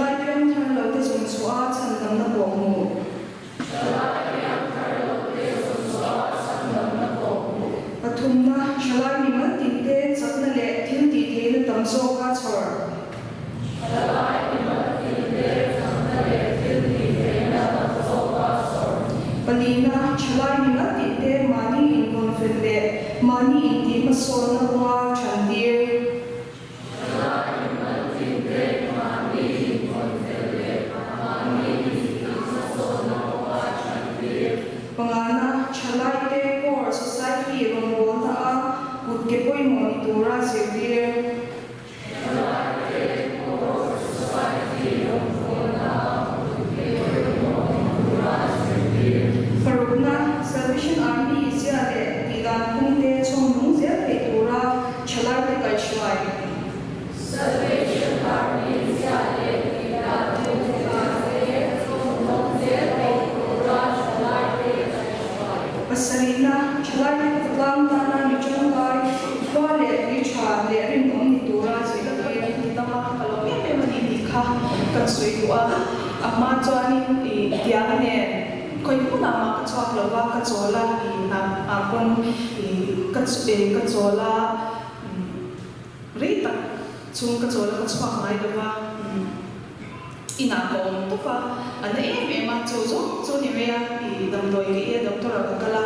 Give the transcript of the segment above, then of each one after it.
Thalai piangthar lote zawng chhuah a chhandamna pawh hmuh. Thalai piangthar lote zawng chhuah a chhandamna pawh hmuh. Pathumna, Thalai mimal tinte chakna leh thil tih theihna tam zawka chhawr. Thalai mimal tinte chakna leh thil tih theihna tam zawka chhawr. Palina, Thalai mimal tinte mahni invawnfel leh mahni intih hmasawnna kawnga thantir. Thalai mimal tinte mahni invawnfel leh mahni intih hmasawnna kawnga thantir. Pangana, Thalaite Corps Society rawngbawlna a kut ke pawimawh ni tura zirtir. Thalaite Corps Society rawngbawlna a kut ke pawimawh ni tura zirtir. Parukna, Salvation Army zia leh tihdan phungte chhawm nung zel theih tura thalaite kaihhruai. Salvation Army zia leh tihdan phungte chhawm nung zel theih tura thalaite kaihhruai. Pasarihna, thalaite khawtlang tana mi tangkai, khua leh tui tha leh rinawm ni tura zirtir. Ni dama ka lo em em a ni tih kha kan sawi duh a, a hma chuanin i tiang nen khawi hmunah mah ka chhuak lo va, ka chawl a, i hna ah pawn i ka ka chawl a, rei tak chung ka chawl a ka chhuak ngai lo va, inah ka awm tawp a, a na em em a, chu zawng chu ni mai a, i damdawi ka i a, doctor ah ka kal a,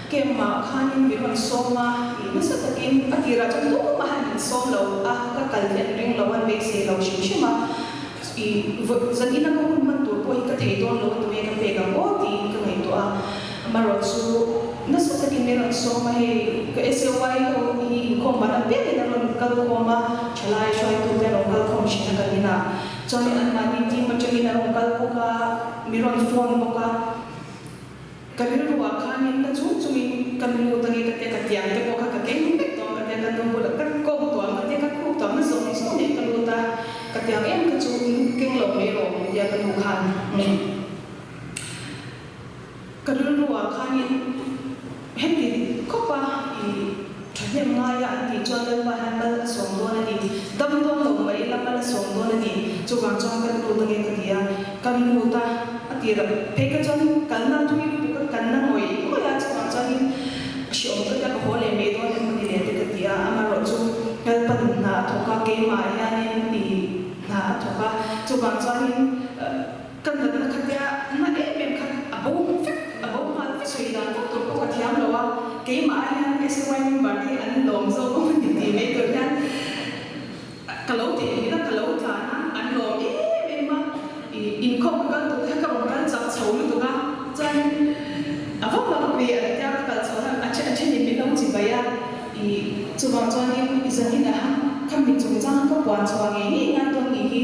Camp ah khanin min rawn sawm a, i nasa takin a tirah chuan tumah han min sawm lo a, ka kal hi an ring lo, an beisei lo hrim hrim a, i zanin a ka hun hman tur pawh hi ka thei dawn lo a tunge ka pek ang aw tiin ka ngaihtuah a, amaherawh chu nasa takin min rawn sawm a, hei ka SAY ho hi inkhawm ban apiangin a rawn kal khawm a, thalai hruaitute a rawn kal khawm thin a kan inah chuanin anmahni team atangin a rawn kal bawk a, min rawn phone bawk a. Ka rilru ah khanin na chung chungin ka nu ta nge ka tia ka tiang te pawh kha ka keng vek tawh ka tia ka nu bulah ka ko tuam ka tia ka khuk tuam na zawng zawng nen ka lut a ka tiang em kha chu keng lo mai rawh min tia ka nu khan ka rilru ah khanin heti khawp a i thahnem ngai a an tih chuan Lalpa hian mal a sawm dawn a ni dam dawn lo mai ila mal a sawm dawn a ni chuvang chuan ka lut ange ka ti a ka lut a. A tir a, phei kha chuan kalna thui lutuk a kanna ngawih ngawih a, chuvang chuanin hreawm ka tia ka haw leh mai dawn emaw ni leh te ka ti a, amaherawhchu Lalpan hna a thawk a, keimah hianin i hna a thawk a, chuvang chuanin ka natna kha tia na em em kha a bo vek, a bo nghal vek. Sawi dan vak tur pawh ka thiam lo a, keimah hian SAY member te hi an lawm zawk awm a ni tih mai tur hian Ka lo tih theih a, ka lo tlan a, an lawm em em a, i inkhawm ka kal tuk kha ka rawn kal chak chho lutuk a, chuanin a va mak ve an tia ka kal chho a, a then a thenin min lo chi bai a, i chuvang chuanin i zanin ah kha mi chungchang ka puan chhuah ngei ngei ngai dawn nih hi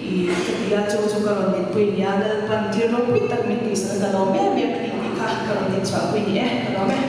i ka ti a, chu chu ka rawn dinpui nia, Lalpan thil ropui tak min tihsan ka lawm em em a ni tih kha ka rawn dinchhuahpui ni e, ka lawm e.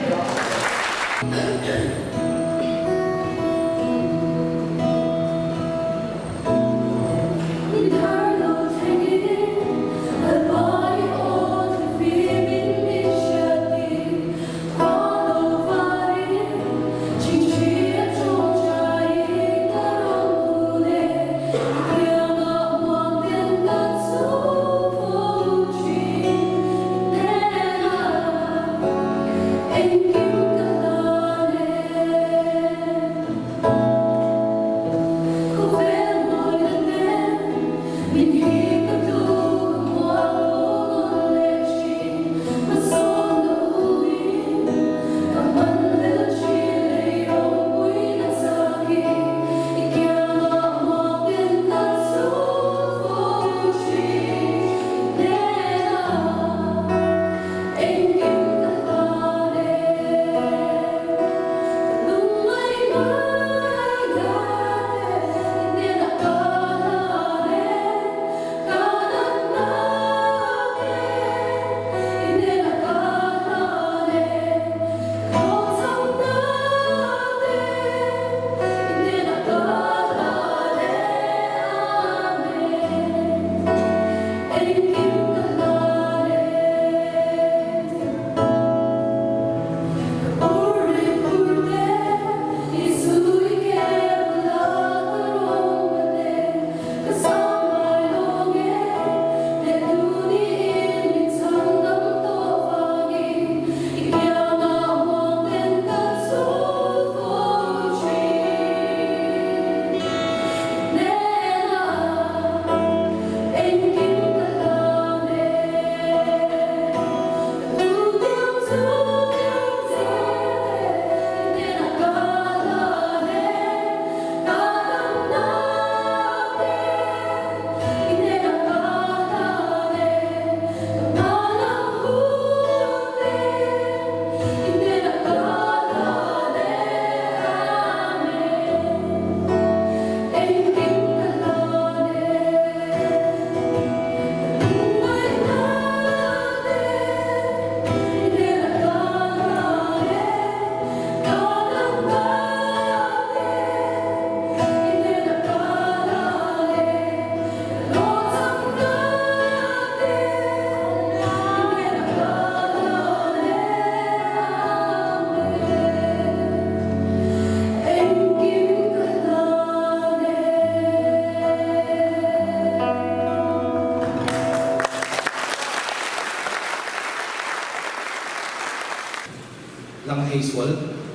thei sual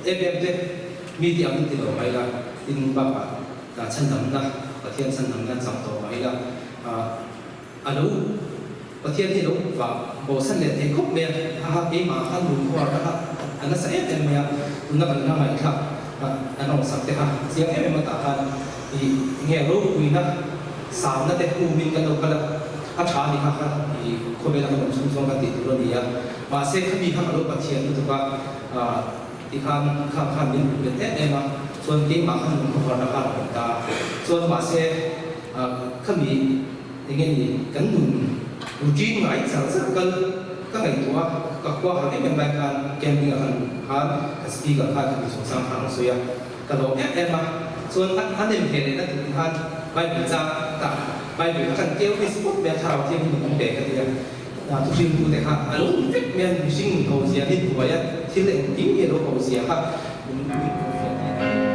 em em te mi tih ang in ti lo mai la, tin bakah chhandamna, Pathian chhandamna chang tawh mai la, a lo Pathian hi lo vah bosan leh thei khawp mai a, haha keimah khan lung khuar kha kha a nasa em em mai a, tuna kan la ngaihthlak an rawn sak te kha chiang em em a tah khan i nge ropuina sangna te umin kan lo kal a, a tha a ni kha kha i khawvela kan awm chhung chuan kan tih tur a ni a, mahse khami kha ka lo Pathian lutuk a tikhan kha khan min hmuh bet em em a, chuan keimah khan lung khuar kha a rawn ta chuan mahse khami Enge ni kan nun routine ngai char char kal ka ngaihtuah a, ka khua har em em lai khan camping ah khan khan ka speaker khan ka mi chungchang khan a sawi a, ka lawm em em a, chuan a a nem hle lehna tur khan Bible chang tah Bible kha kan keu ni spot mai a thlarau thianghlim in an pe ka ti a, thuhriltu te kha a lo ni vek mai a, mihring nun ho zia hi buai a, thil engkim hi a lo ho zia kha min min hmuhfiah tir a.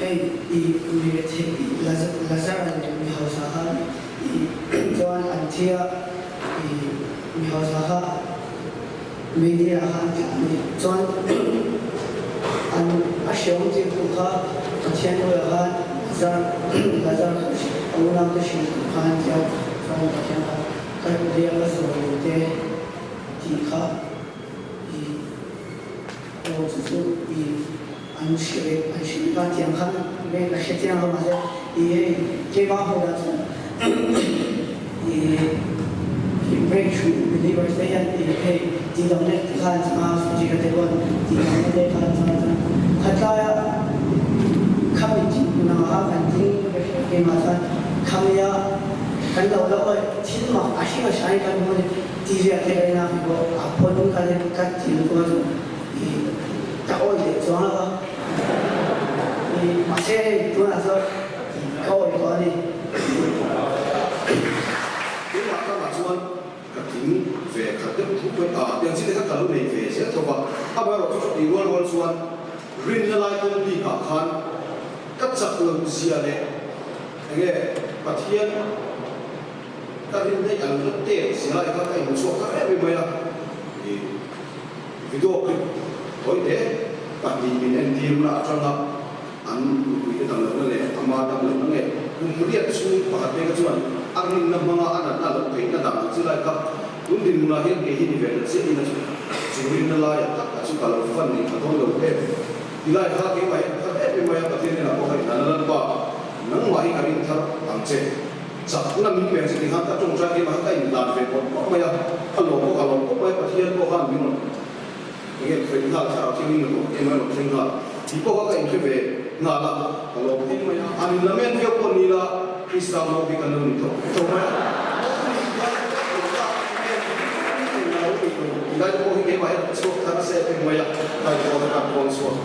Hei i mi rethei Lazara leh mi hausa kha i chuan an thi a, i mi hausa kha media ah khan tih a ni. Chuan an a hreawm tir tu kha Pathian bulah khan Lazar Lazar kha a unaute hrilh tur khan an ti a, chuan Pathian kha ka ria ka zawi lo te tih kha i aw chu chu i an hrilh an hrilh kha tiang khan nge ka hre chiang lo mahse i hei keimah hmunah chuan i i breakthrough believers te hian i hei tih dang leh te khan changa Fuji ka te pawn tih dang leh te khan changa chuan khatlaia khami tih hmun anga kan ding ka hriat keimah chuan khamia kan lo la awih thil mak a hring a hrain kan hmu a ni tih riah te ka ina khi pawh a pawn ka ka ti lutuk a chu I ka awih leh chuang lo a, i mahse hei tunah chuan ka awih tawh a ni. Keimah lamah chuan ka tling ve khat deuh thuk mai a, tiang chi te kha ka lo nei ve zel tho va, amaherawh chu chutih rual rual chuan rinna lai kawng bikah khan ka chak loh zia leh enge Pathian ka rin daih ang la tet zia lai kha ka inchhuak thar em em mai a, i. Video clip tawite pahnih min entirna atanga an nupuite damlohna leh ama damlohna nge kum riat chhung pakhat peka chuan a rinna hmanga a natna loh theihna dan ang chi lai kha tun dinhmunah hian kei hi ni ve ta chiah in a chu chu rinna laia tak a chu ka lo fan nih ka dawn lo em ti lai kha keimah hian ka thar em em mai a Pathian hnenah pawh ka inhlan a Lalpa nangmah hi ka rin thar ang che. Chakna min pek chu tikhan ka tawngtai keimah kha ka inhlan ve bawk bawk mai a, ka lawm bawk a lawm bawk mai a, Pathian pawh khan min rawn enge khawih nghal thlarau thianghlim a tawh em a rawn thleng nghal tih pawh kha ka inhre ve nghal a, ka lawm em mai a, an inlamen viau pawh ni la Krista mawk hi kan lo ni tawh tawh mai a, mawk ni khan tawh tak em eng a lo ni lo tih lai te pawh hi keimah hian ka chhuak thar nasa em em mai a, kai pawh kha ka pawn chhuak.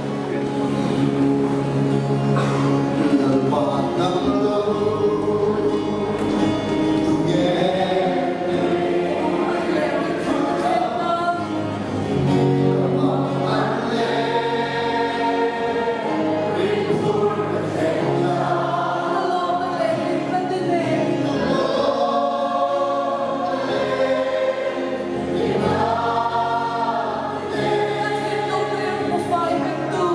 Ka thinlung rilru fai vektu.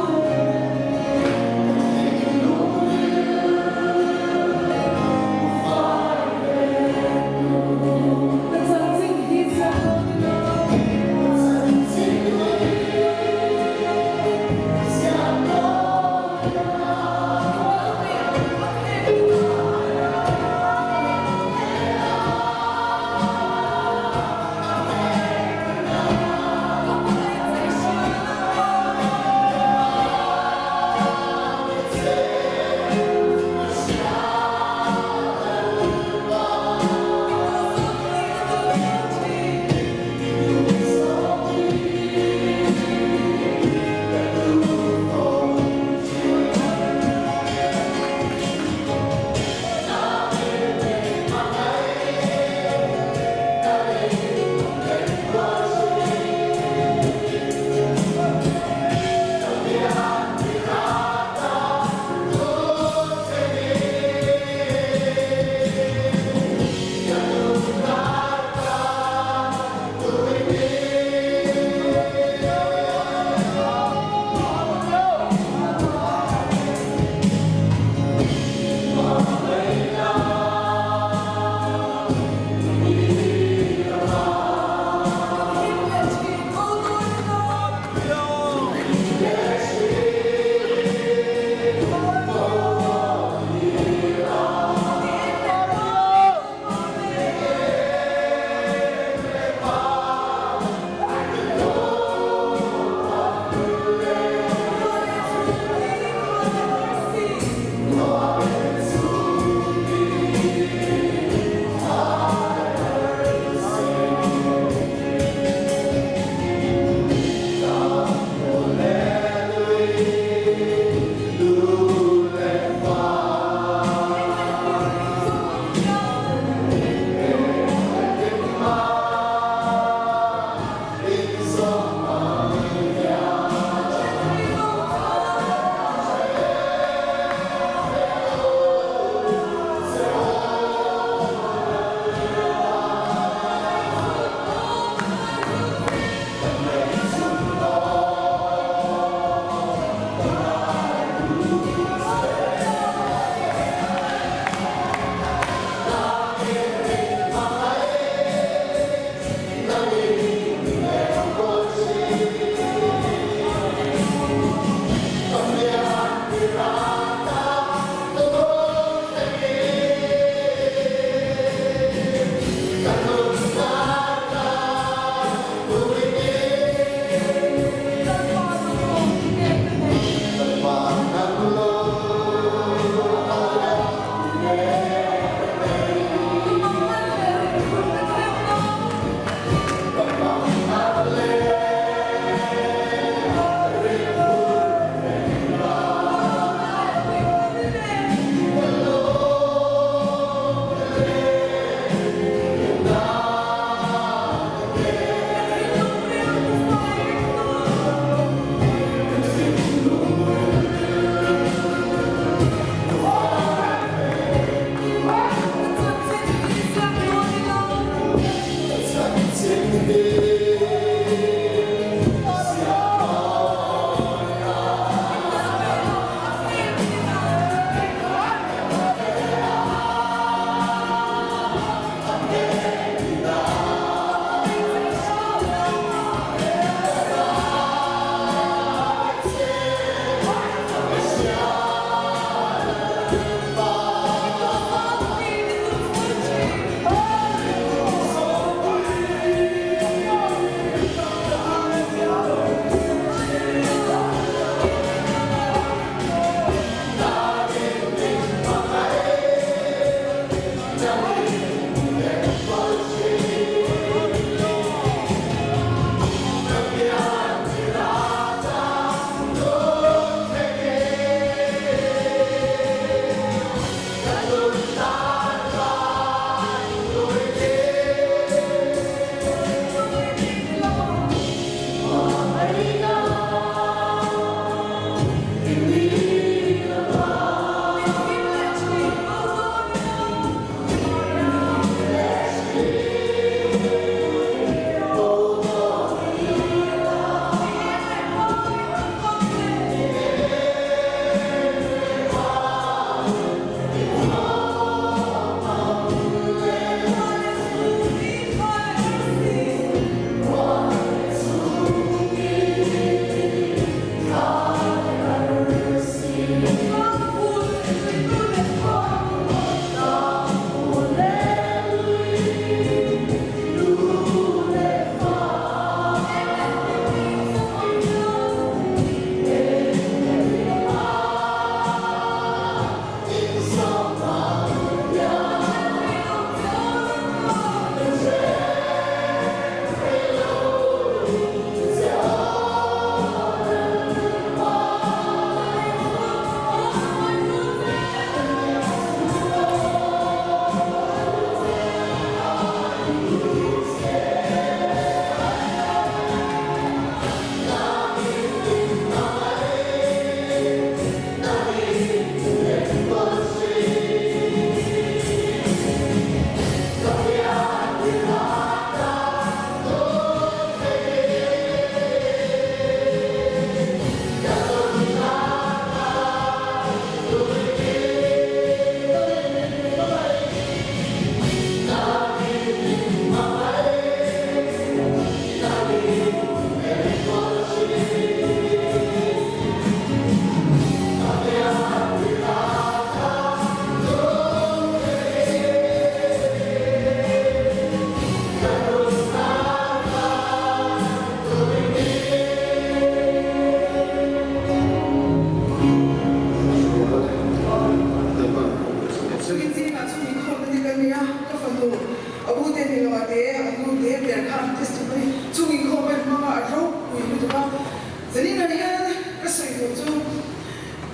ka sawi duh chu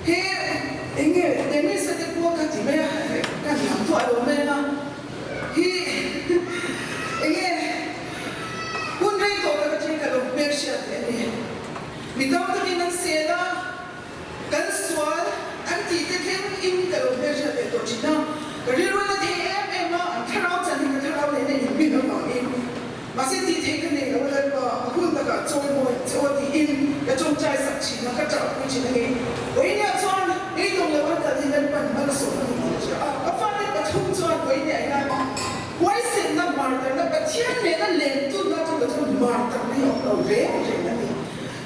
he eng nge Dennis-a te pawh ka ti mai a, ka hniam thuah lo mai anga hi eng nge hun rei tawh tak atangin ka lo hmelhriat leh a ni. Mi tam takin an sel a, kan sual an tih te thleng in ka lo hmelhriat leh tawh thin a, ka rilru na thei em em a, an thlarau chan hi ka thlarau nena inmin avangin mahse tih theih ka nei lo a Lalpa a hun takah chawi mawi ang che aw tiin ka tawngtai sak thin a, ka ṭahpui thin a ni. Vawinia chuan beidawng lo an kal hi Lalpan hma ka sawm a ni tih ka hria a, ka fate pathum chuan vawinia hian huaisenna martarna Pathian nena lentunna chu ka chuan martarna hi a awm lo reng reng a ni.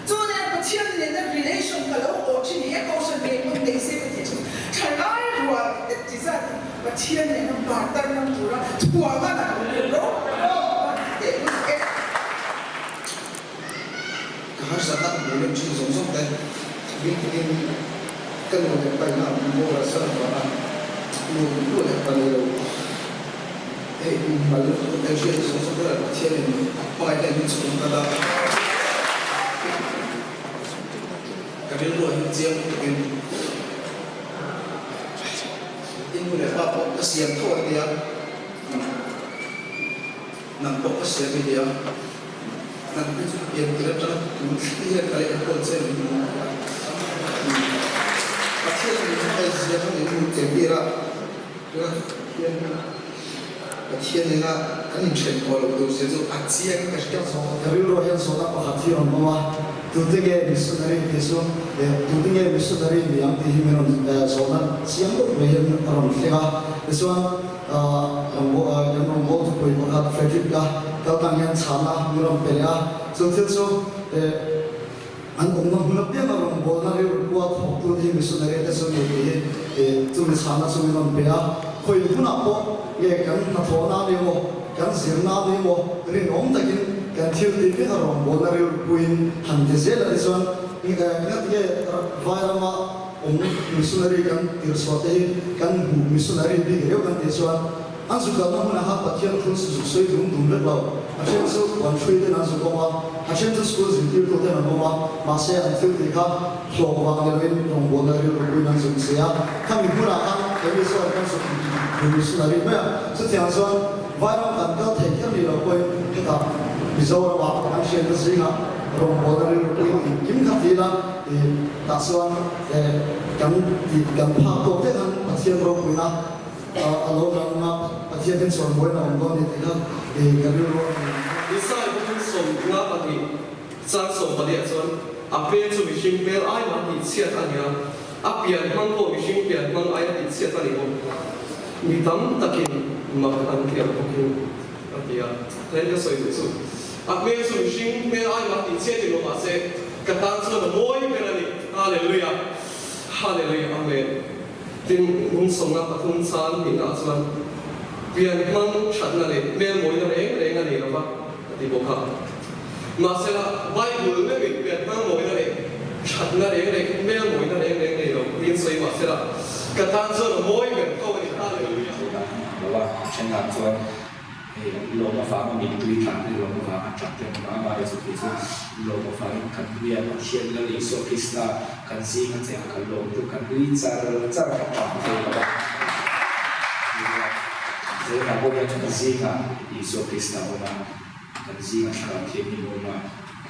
Chu nen Pathian nena relation ka lo awh thin he kohhran nei hmun nei se ka tih thin. Thalai rual te ti zat in Pathian nena martar ngam tura thuam a la lo lut rawk rawk a ti teh lut e. Ka harsatna ka hmuh lem thin zawng zawng te bik takin ka nu leh pa ina an boral san avanga nu nu leh pa nei lo hei mal hei hriat zawng zawng te lah Pathianin a hmangaihna in min chhung ta a. Ka rilru ah hian chiang takin i nu leh pa pawh ka siam tho a nia, nang pawh ka siam i nia, nang te chu pian tir atanga tun thleng hian ka leh enkawl che min hmu a, Pathian min hmangaih zia kha min hmuh tir tir a, tunah hian Pathian nena kan inthen tawh loh tur zia chu a chiang ka hria zawk. Ka rilruah hian zawhna pakhat hi a rawn awm a, tute nge missionary tih chu eh tute nge missionary ni ang tih hi min rawn zawhna chiang deuh mai hian a rawn thleng a. Tichuan kan rawngbâwl thupui pakhat Frederick a kal tang hian chhana min rawn pe leh a, chu thil chu eh an awmna hmun apianga rawngbâwlna rilru kua thawktu te hi missionary te chu ni tih hi eh chumi chhana chu min rawn pe a. Khawi hmunah pawh nge kan hnathawhna a ni emaw, kan zirna a ni emaw rinawm takin kan thil tih vek a rawngbâwlna rilru puiin han ti zel a tichuan engatinge Vairama awm missionary kan tirhchhuah te hi kan hmuh missionary bik riau kan tih chuan an zu kalna hmunah khan Pathian thu zuk sawi dum dum vek lo. A then chu puan hrui ten an zuk awm a, a then chu school zirtirtu ten an awm a, mahse an thil tih kha hlawk vang ni loin rawngbawlna rilru puiin an zuk che a. Khami hmunah khan keini chuan kan zuk hmu missionary mai a, chutiang chuan Vairam kan kal thei kher ni lo pawhin hetah Mizoramah kan hriatna zingah rawngbawlna rilru puiin engkim kha ti ila, tah chuan kan tih kan phak tawk te khan Pathian ropuina a lo lang a, Pathian hian chawimawiin a awm dawn ni tih kha ka rilru a ni. Isai bawkin 52 chang 14 ah chuan a hmel chu mihring hmel ai mah tihchhiat a ni a, a pian hmang pawh mihring pian hmang aia tihchhiat a ni bawk. Mi tam takin mak an ti ang bawkin a ti a. Heng ka sawi duh chu a hmel chu mihring hmel ai mah tihchhiat ni lo mahse ka tan chuan a mawi ber a ni. Hallelujah! Hallelujah! Amen. Tin, hmun 43 chang hnihnaah chuan pian hmang thatna leh hmel mawina reng reng a nei lo va, a ti bawk a. Mahsela, Bible meuhin pian hmang mawina leh thatna reng reng, hmel mawina reng reng nei lo tiin sawi mahsela, ka tan chuan a mawi ber tho a ni. Hallelujah! Lo a, thenah chuan Hei lawm avanga mittui tlan hi lawm avanga tap te awm a, amaherawhchu chu kei chu lawm avangin kan nui a, Pathian Lal Isua Krista kan zinga cheng a kan lawm chu kan nui char char a, kan tap thei lo a. Zeinah pawh hian kan zingah Isua Krista a awm a, kan zingah Thlarau Thianghlim a awm a,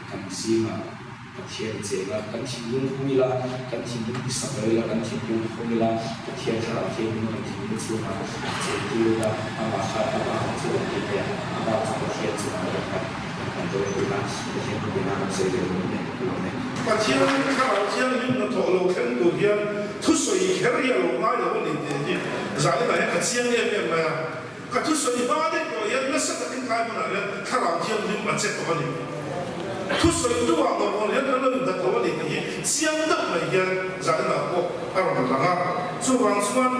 kan zingah Pathian cheng a, kan thinlung hung ila, kan thinlung hi sak lo ila, kan thinlung hung ila, Pathian thlarau thianghlim kan thinlung chhungah cheng tir ila, amah khan a bak chu an ti mai a, a bak chu Pathian chungah erawh khan kan dawn tun a, Pathian thu bena kan sawi zel dawn nen ka lawm e. Pathian thlarau thianghlim hnathawh lo thleng tur hian thusawi kher hi a lo ngai lo a ni tih hi Zalina hian a chiang em em mai a. Ka thusawi hma daih pawh hian nasa takin tlai hmunah hian thlarau thianghlim a che tawh a ni. Thusawi duhah ngawr ngawr hian kan lo indat lo a ni tih hi chiang deuh mai hian zaninah pawh a rawn lang a. Chuvang chuan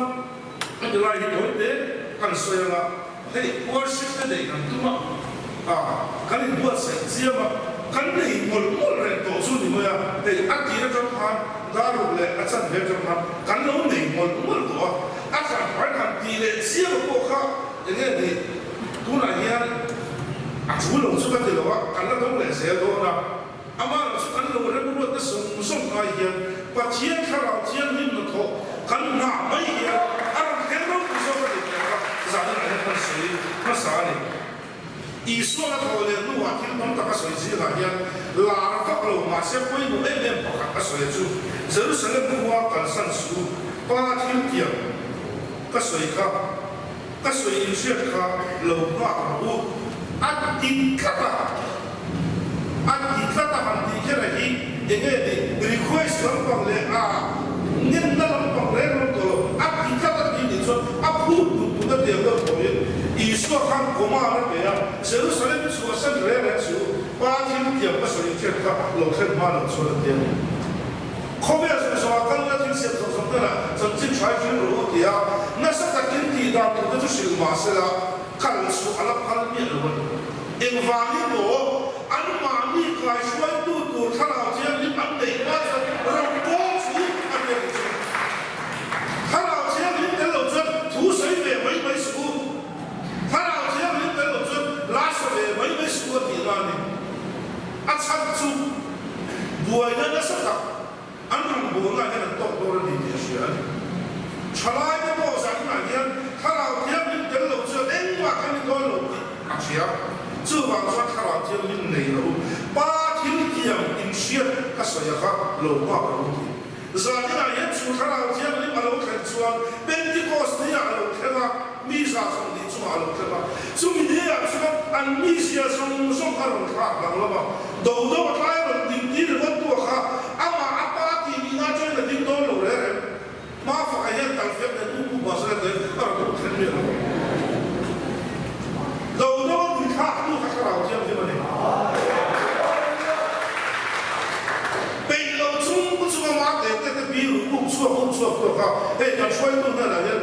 heti lai hi tawi te kan sawi ang a, hei worship te neih kan tum a, a kan inbuatsaih chiam a, kan nei mawlh mawlh reng tawh chu ni mai a, hei a tir atang khan daruk leh a chanve atang khan kan lo nei mawlh mawlh tawh a. A tlan fai han tih leh chiang pawh kha eng nge ni tunah hian a thu lo chu ka ti lo a, kan la dawng leh zel dawn a, amah lo chu kan lo remruat. ruatna zawng zawng ai hian Pathian Thlarau Thianghlim hnathawh kan nghah mai hian a rawn thleng ropui zawk a ni tih kha zanin ah hian kan sawi hmasa a ni. Isua a thawh leh hnuah thil tam tak a sawi zingah hian lar vak lo mahse pawimawh em em pakhat a sawi chu Jerusalem khua kalsan su pa thil tiang ka sawi kha ka sawi inhriat kha lo nghak rawh u a ti tlat a, a ti tlat a han tih kher a hi enge ni request lampang leh a ngenna lampang reng rawng tawh lo a ti tlat a tih nih chuan a phut duh tuna tiang deuh tawhin Isua khan command a pe a, Jerusalem chhuahsan reng reng chu Pa thil tiang ka sawi inhriat kha lo thlen hma loh chuan a ti a ni. Khawvel zawng zawngah kal ila thil siam zawng zawng hnenah chanchin hrai hrim rawh u ti a, nasa takin tih dan tur te chu hrilh mah sela kal chu a la phal miah lo a ni. Engvangin maw anmahni kaihruaitu tur thlarau thianghlim an neih hma chuan ram pawl chu a ni a tih chu. Thlarau thianghlim tel lo chuan thu sawi ve mai mai suh u. Thlarau thianghlim tel lo chuan la sa ve mai mai suh u a tihna a ni. A chhan chu buaina nasa tak an rawngbawlnaah hian an tawk dawn a ni tih a hria a ni. Thalaite pawh zaninah hian Thlarau Thianghlim tel lo chuan engmah kan ni dawn lo tih a hria. Chuvang chuan Thlarau Thianghlim nei lo Pa thil tiang inhriat ka sawi a kha lo nghak rawh u tih. Zaninah hian chu Thlarau Thianghlim a lo thlen chuan Pentecost ni-ah a lo thleng a, mi 120 chungah a lo thleng a. Chumi ni-ah chuan an mizia zawng zawng a rawn thlak danglam a, do do a tlai a rawn ding tir ringawt tu a kha amah a pa tih nihna atangin a ding dawn lo reng reng. Hma faka hian kalfiak nen u pu Basel te a rawn um thlen miah lo. Do do a min thlak tu kha Thlarau Thianghlim a ni. Peih lo chung chunga mah te te te bi ruh um chhuak um chhuak tu kha hei kan hruaitu hnenah hian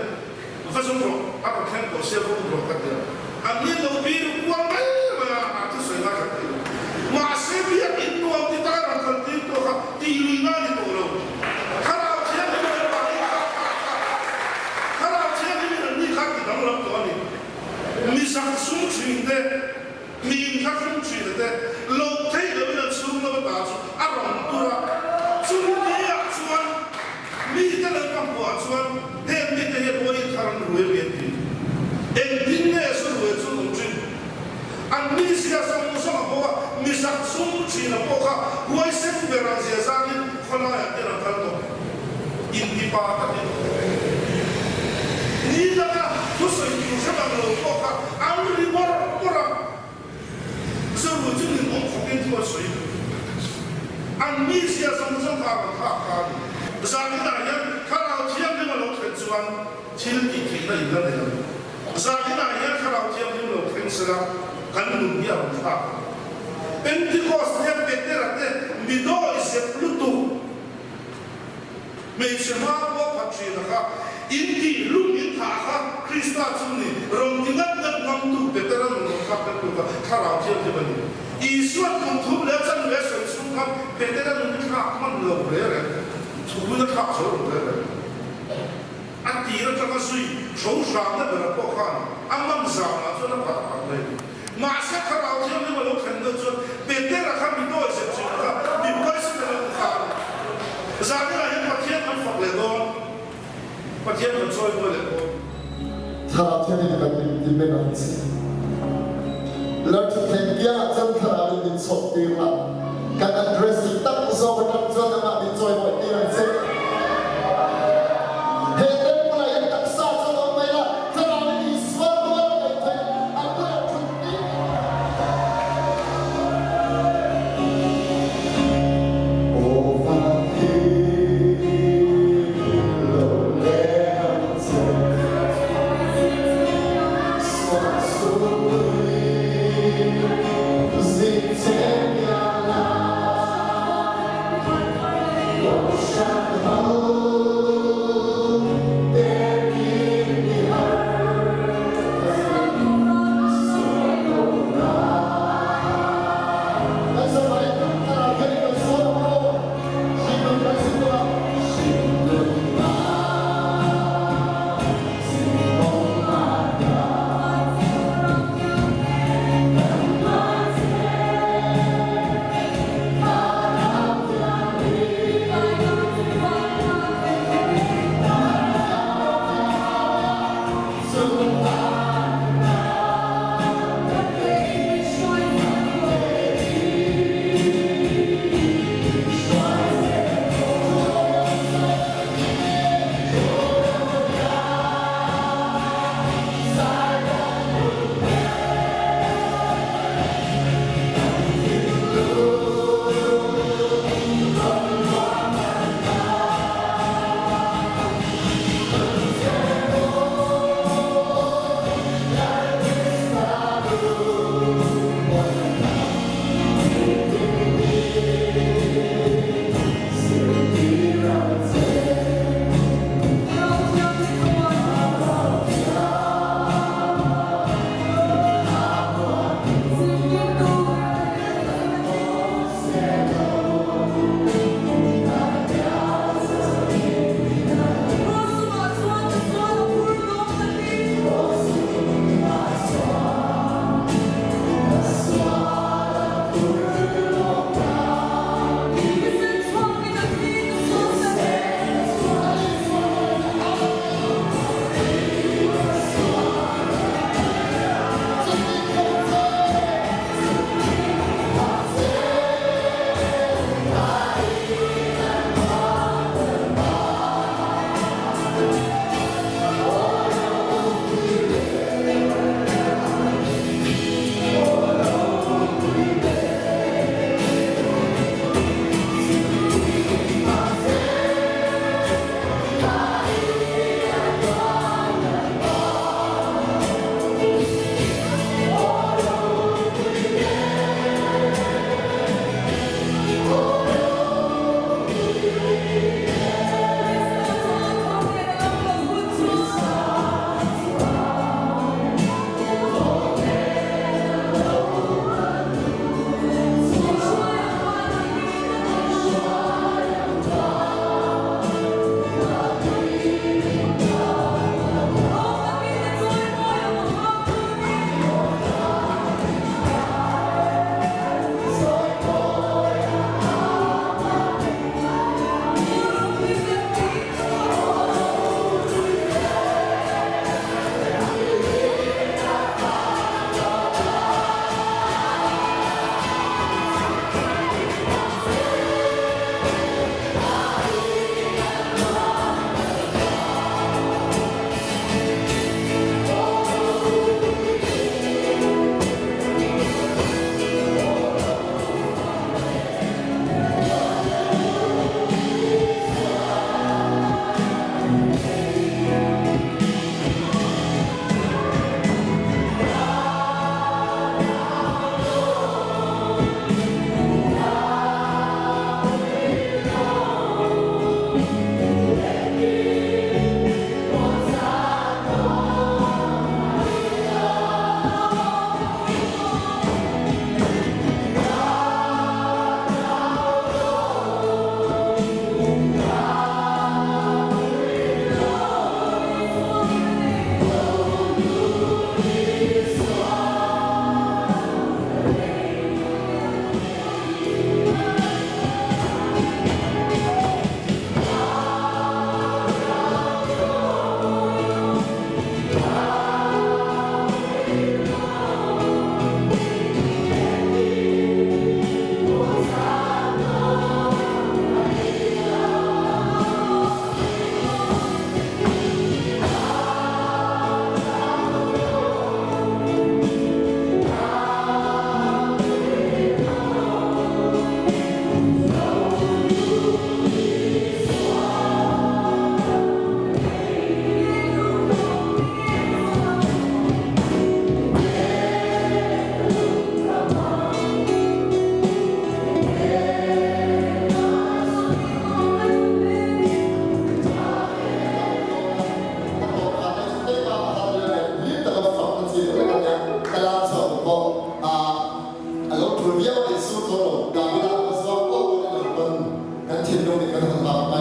va zung rawh a rawn thleng tawh sia va um rawh ka ti a. An ni lo bi ruh kual mai mai a a thusawi ngai khat thei lo. Mahse biakinn nuam ti taka rawn kal tir tu kha tih luihna a ni tawh lo. Thlarau Thianghlim in an mahni kha Thlarau Thianghlim in an ni kha ti danglam tawh a ni. Mi zak sum thin te, mi inthlahrung thin te, loh theih loin an chhung lam ata chu a rawn tur a. Chumi ni ah chuan mite Lalpa hmuhah chuan heng mite hian uain thar an ruai mai an ti. Engtin nge zu ruai chu an awm thin? An mizia zawng zawng a bo a, mi zak sum thin a pawh kha huaisen ber ang zia zangin khawlaiah te an kal tawh. Intipa takin ni danga thusawi tur hre bang lo pawh kha an ri bawrh bawrh a, Zoru chu nin awm khawpin thu a sawi duh. An mizia zawng zawng kha a rawn thlak kha a ni. Zaninah hian Thlarau Thianghlim a lo thlen chuan thil tih theihna in la nei ang. Zaninah hian Thlarau Thianghlim lo thleng sela kan nun hi a rawn thlak ang. Pentecost hian Petera te midawi zep lutuk. Hmeichhe hma pawh phat thin a kha, in tih hlum in thah kha Krista chu ni, rawn ti ngat ngat ngamtu Petera nun rawn thlak tel tu kha Thlarau Thianghlim a ni. Isua'n kum thum leh chanve a sawi chhung khan Petera nun hi thlak hman lo reng reng, thuin a thlak zo lo reng reng. A tir atanga zui hro hramna bera pawh khan a man zanah chuan a phat phat mai a ni. Mahse Thlarau Thianghlim a lo thlen deuh chuan Petera kha mi dawi zep zep kha mi huaisen a lo kha a ni. Zaninah hian Pathian kan fak leh dawn, Pathian kan chawi mawi leh dawn. Thlarau Thianghlim kan min ti men ang che. Lalṭhutthleng kiangah chuan Thlarau in min chhawk tir la, kan address dik tak zawk aṭang chuan amah min chawi mawi tir ang che. He temple ah hian taksa chuan awm mai la, Thlarau in Isua rual a ngaih theih a bulah ṭhut tir. Aw van hi lo leng ang che. tak mai.